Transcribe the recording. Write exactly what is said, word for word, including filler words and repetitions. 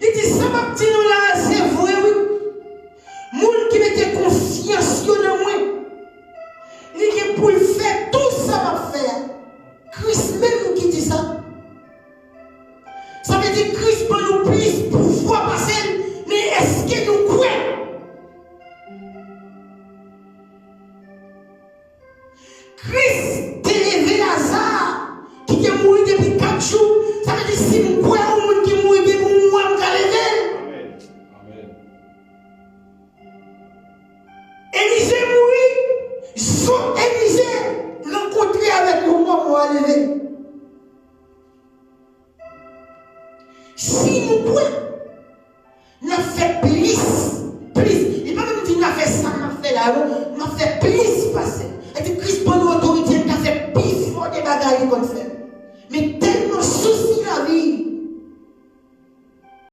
Li di, sa m ap di nou la a, se vre, wi. Moun ki mete konfyans yo nan mwen, li gen pou l fè tou sa m ap fè a. Kris menm ki di sa. Sa vle di Kris ban nou plis pouvwa pase l, men èske nou kwè? Kris te leve Laza, ki te mouri depi kat jou. Sa vle di, si m kwè yon moun ki mouri depi yon mwa, m ka leve l. Elize mouri, zo Elize rankontre avèk yon mò, mò a leve. Si nou kwè, n ap fè